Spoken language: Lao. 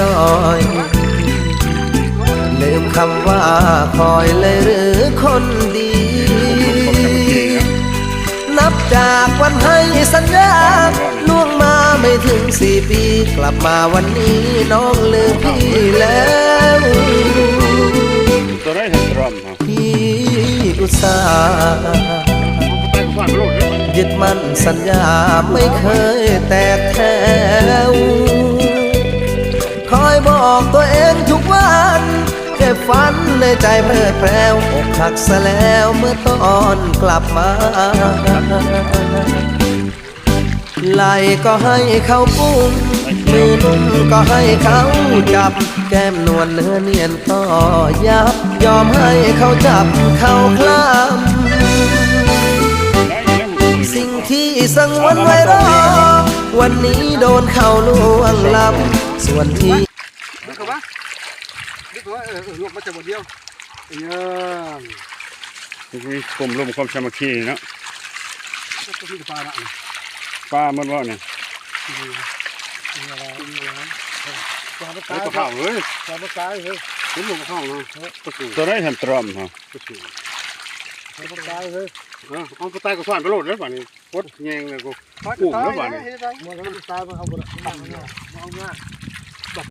ນ້ອຍ ລືມຄຳວ່າຂ້ອຍເລີຍຫຼືຄົນດີ? ນັບຈາກວັນໃຫ້ສັນຍາ ລ່ວງມາໄມ່ເຖິງສີ່ປີ ກັບມາວັນນີ້ນ້ອງລືມພີ່ແລ້ວ. ຕົວໃດຫັ້ນຕຣອມເຮົາ? ທີ່ອຸດສ່າ ເອົາໄປກວາດໂລດເດີ້ ຍຶດໝັ້ນສັນຍາໄມ່ເຄີຍແຕກແຖວ ຄອຍບອກຕົວເອງທຸກວັນ ເກັບຝັນໃນໃຈເພີດແພວ ອົກຫັກຊະແລ້ວເມື່ອຕອນກັບມາ. ໄຫຼກໍໃຫ້ເຂົາປຸ້ມ ມືນຸ່ມກໍໃຫ້ເຂົາຈັບ ແກ້ມນວນເນື້ອນຽນກໍຫຍັບ ຍອມໃຫ້ເຂົາຈັບເຂົາຄລຳ ສິ່ງທີ່ສັງຫວັນໄວ້ລໍ ວັນນີ້ໂດນເຂົາລ່ວງລ້ຳ ສ່ວນທີ່ ດຶງເຂົ້າມາ ດຶງເຂົ້າມາ ເອີ ເອີ ລົງມາຈາກບ່ອນດຽວ ເອີ ມີຄວາມລົມຄວາມສາມັກຄີເນາະ ມີແຕ່ປານະ ປາໝົດບໍ່ນີ້? ປາ ປາຂາວເຮີ້ຍ ປາຂາວເຮີ້ຍ ເຫັນບໍ່ຂາວເນາະ ປາກູ ຕົວໃດຫັ້ນຕຣອມເຮົາ? ປາກູ ປາຂາວເຮີ້ຍ ເອີ ເອົາປາຕາຍກໍສວນໄປໂລດເດີ້ບາດນີ້ ປົດແຍງແລ້ວກໍກຸ້ມແລ້ວບາດນີ້ ເຮັດໄດ້ ບໍ່ແລ້ວປາຕາຍມັນເອົາບໍ່ໄດ້ ເອົາຍາກ.